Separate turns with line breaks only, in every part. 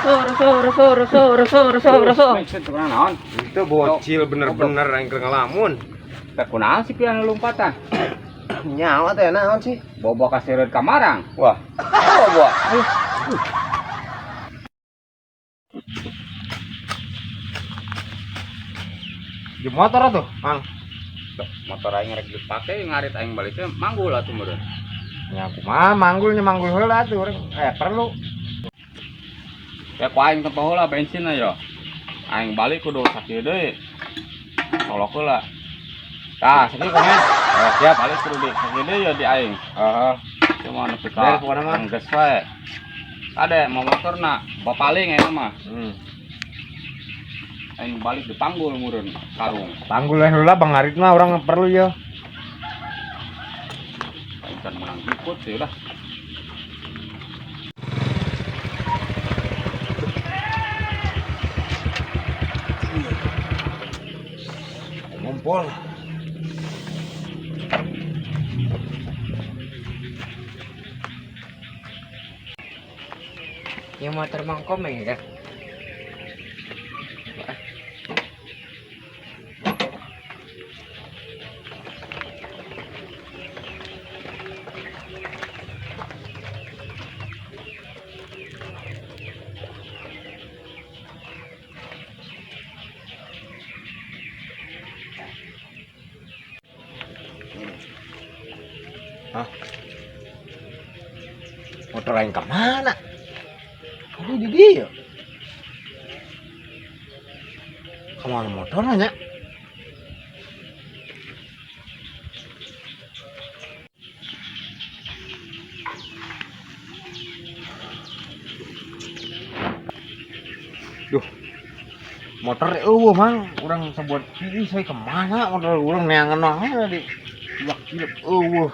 Rusuh, rusuh, rusuh, rusuh, rusuh.
Naon?
Itu bocil bener-bener yang keur ngelamun.
Teh kunaon sih pian lompatan?
Nyawa teh naon sih?
Bobo kaseureut ka marang.
Wah. Bobo. Di motor tuh, Mang.
Motor aing rek dipake ngarit aing balik teh manggul atuh meureun.
Ya kumaha manggulnya manggul heula atuh urang perlu.
Ya ku aing tempo heula bensin yo. Aing balik kudu sakieu deui. Solok heula. Tah, sakieu komen.
Oh, siap.
Balik kudu di sakieu deui yo di aing.
Heeh.
Cuma nepi ka
Beres pokona mah.
Geus we. Kade mau motorna bapaling aing mah. Aing balik dipanggul meureun karung.
Panggul we heula Bang Arit mah urang perlu yo.
Aing kan menang ikut sih udah.
Ngumpul.
Yang motor Mang Komeng ya.
Hah? Motor lain kemana? Oh, di dia. Kemana motornya? Nya? Duh, motor eueuh Mang, urang sebuat ini saya kemana motor urang neangan wae tadi. Ilak ilak eueuh.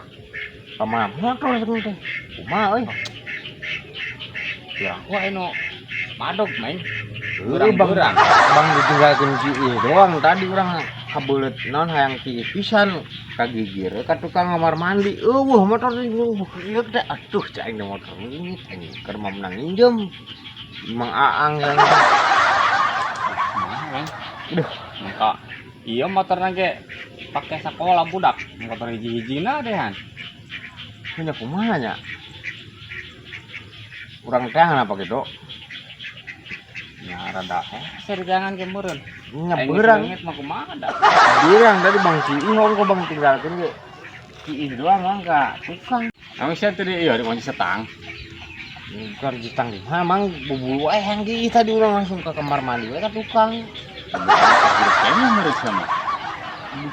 Kemana motor sebenarnya teh? Kumaha euy?
Ya, aku anu madog main.
Bang,
Berang-berang.
bang ditinggalkeun kieu doang tadi urang kabeuleut naon hayang kieu pisan kagigir ka tukang kamar mandi eueuh motor teh eueuh ieu teh atuh cai aing motor ini aing keur mah menang minjem Mang Aang yang
Kumaha, Bang?
Duh.
Maka iya motorna ge pake sakola budak. Motor hiji-hijina dehan.
Punya kumaha nya? Urang teh apa gitu?
Ya rada hese jangan ge meureun.
Nya
Aing
beurang.
leungit mah kumaha da.
Beurang tadi Bang Ciih kok Bang tinggalkeun ge. Ciih doang Bang ka tukang.
Emang sia tadi iya dikunci setang.
Bukan setang di mana Mang bubulu wae yang kieu tadi urang langsung ke kamar mandi we ka tukang.
Kayaknya meureun sia mah.
Di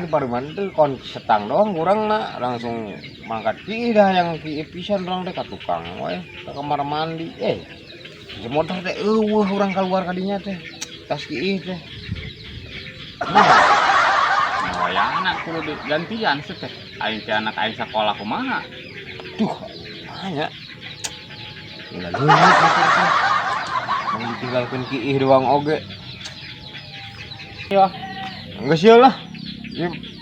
paruman tuh kon setang doang kurang nak langsung mangkat kieu dah yang kieu pisan urang teh ka tukang we ka kamar mandi. Si motor teh eueuh urang keluar kadinya teh. Tas kieu teh.
Nah, wayahna kudu digantian sih teh. Aing teh anak aing sakola kumaha?
Duh, banyak. Gila leungit motor teh. Mau ditinggalkeun kieu doang oge.
Ya.
Geus ieu lah.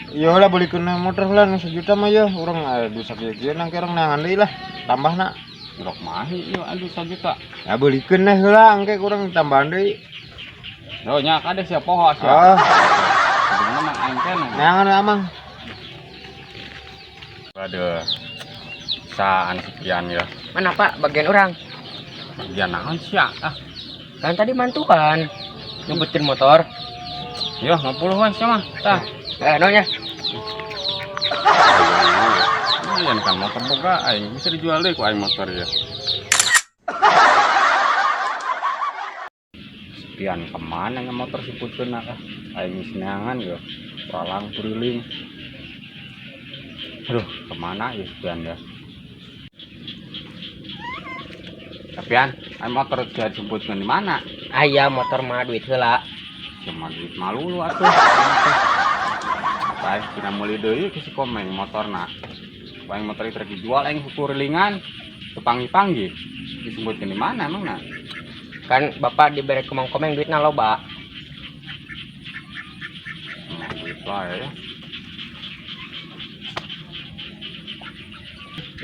Ieu lah belikeun motor lah nu sejuta mah ieu urang aduh sakieu-kieu nang urang neangan deui lah tambahna.
Rok mahi ieu aduh sajuta.
Ya belikeun nah heula engke kurang tambahan deui.
Yo nya kade sia poho sia.
Ah,
Sebenarnya mah aing teh nu.
neangan amang.
Aduh. Saan sekian ya.
Mana Pak bagian orang?
Bagian naon sia? Ah,
Kan tadi mantuan nyebutin motor.
yo 50 we sia mah. Tah.
Nonya.
Lumayan kan motor boga aing bisa dijual deui ku aing motor ya. Sekian kemana nge motor si putkeun ah? Aing geus neangan yo. Pralang puriling. Aduh, kemana ya sekian ya? Tapi an, aing motor dia jemputkeun di mana?
Aya motor mah duit heula.
Cuma duit malu lu atuh. Baik, kira meuli deui ke si Komeng motorna. Aing motor itu rek dijual aing kukurilingan. Teu panggih-panggih. Disebutkeun di mana emang na?
Kan bapak diberi ke Mang Komeng duitna loba.
Nah, duit wae ya.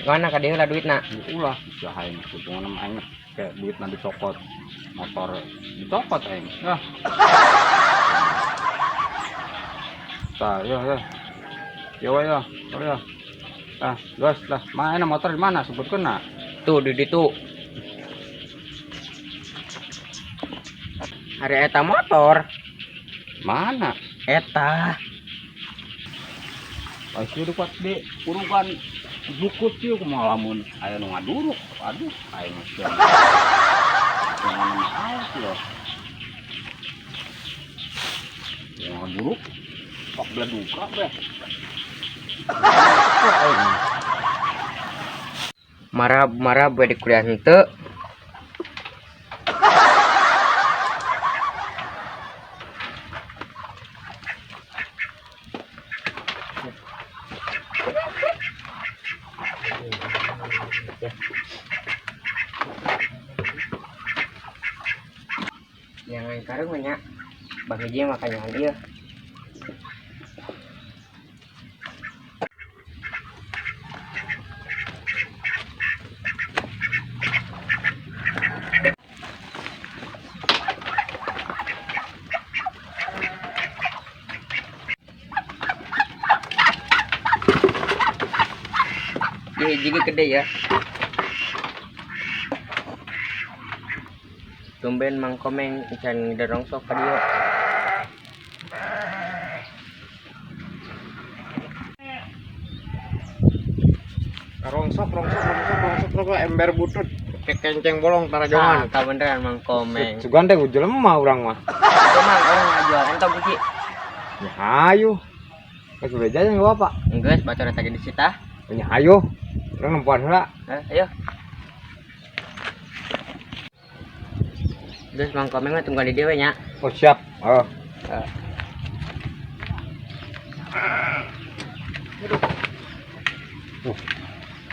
Mana ka dieu lah duitna?
Ulah, sia aing kutungan mah aing. Kayak duit nanti cokot, motor dicopot aing. Yah. Tah, yo yo. Yo yo, yo. Ah, gas lah. Mana motor di mana? Sebutkeun na.
Tuh di ditu. Hari eta motor.
Mana?
Eta.
Pasti kuat de urugan jukut sih kumaha lamun aya nu ngaduruk. Aduh, aing mah sia. Jangan nama awas loh. Yang ngaduruk pak beleduka beh.
Marab-marab we di kuliah henteu. Jangan karung nya. Bang hiji makanya ieu. Ieu hiji ge gede ya. Tumben Mang Komeng ican ngerongsok ka dieu.
Rongsok rongsok rongsok rongsok rongsok ember butut kekenceng bolong tarajongan.
Ah, beneran Mang Komeng.
Sugan teh jelema urang mah.
Itu Mang orang ngajual entog iki.
Ya hayu. Geus beja jeung bapak.
Geus batur eta ge disita.
Nya hayu. Urang nempoan heula.
Ayo. Geus Mang Komeng mah tunggu di dieu we nya.
Oh siap. Oh.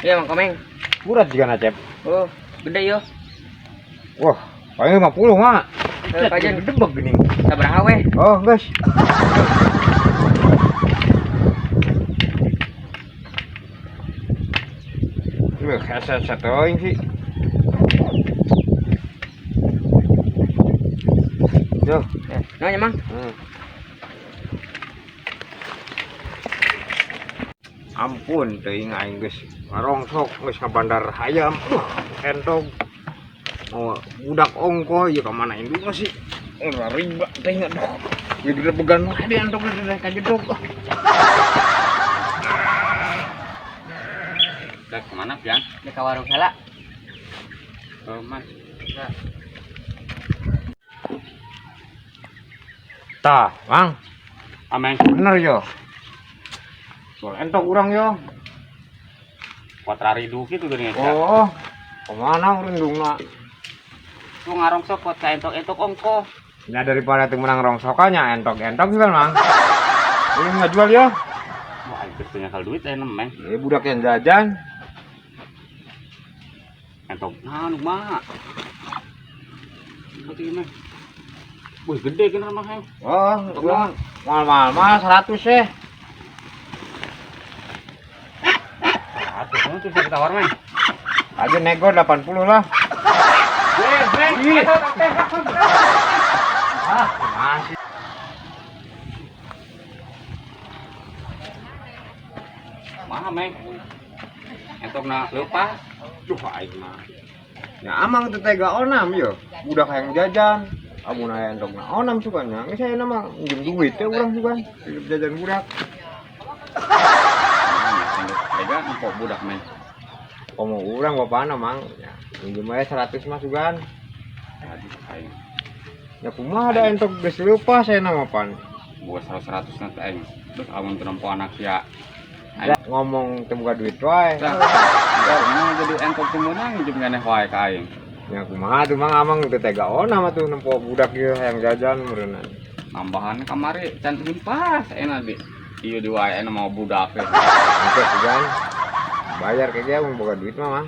Iya Mang Komeng.
Berat juga na Cep.
Oh, gede yo.
Wah, paling 50 mah.
Kajian
gede beg gini.
Sabaraha weh?
Oh, guys. Wah, hese-hese teuing sih. Yo.
Nanya, Mang.
Ampun teuing aing geus ngarongsok geus ngabandar hayam. Aduh, entog. Oh, budak ongko ieu ka mana indungna sih? Ora riba teh aduh. Ieu direbegan wae di entog teh kajedog.
Dek kemana Pian?
Dek ka warung heula.
Oh, Mas.
Tah, Mang.
Ameng.
Bener yo. Soal entog urang yo.
Kuat raridu kitu geuning eta.
Oh, kemana urang?
Lu ngarongsok kuat ka entok-entok ongko.
Ya daripada teu meunang rongsokannya entok-entok juga, Mang. Ini nggak jual ya?
Wah, aing teu nyakal duit aya Meng.
Budak yang jajan.
Entok naon mah? Berarti gimana? Wih, gede kan mah aing.
Oh, gua mahal-mahal mah 100 sih.
100 tuh bisa ditawar, Meng.
Aja nego 80 lah. Ah, masih.
Mah, Meng. Entokna leupas.
Duh, aing mah. Ya amang teu tega onam yo. Budak hayang jajan. Amun aya entokna onam sugan nya. Geus aya mah minjem duit teh urang sugan. Jajan budak.
Tega nempo budak, Meng.
Komo urang bapana, Mang. Ya, minjem aya 100 mah sugan.
Aduh, aing.
Ya kumaha da entok geus leupas aya mah pan.
Boga 100 na teh aing. Terus amun teu nempo anak sia.
Ya, ngomong teu boga duit wae.
Tah, ya, jadi entok teu meunang minjem keneh wae ka aing.
Ya kumaha tuh Mang, amang teu tega onam atuh nempo budak ieu hayang jajan meureunna.
Nambahan kamari can limpas enak di. Ieu di wae enak mau budak teh.
Oke, sugan. Bayar ke dia mun boga duit mah, Mang.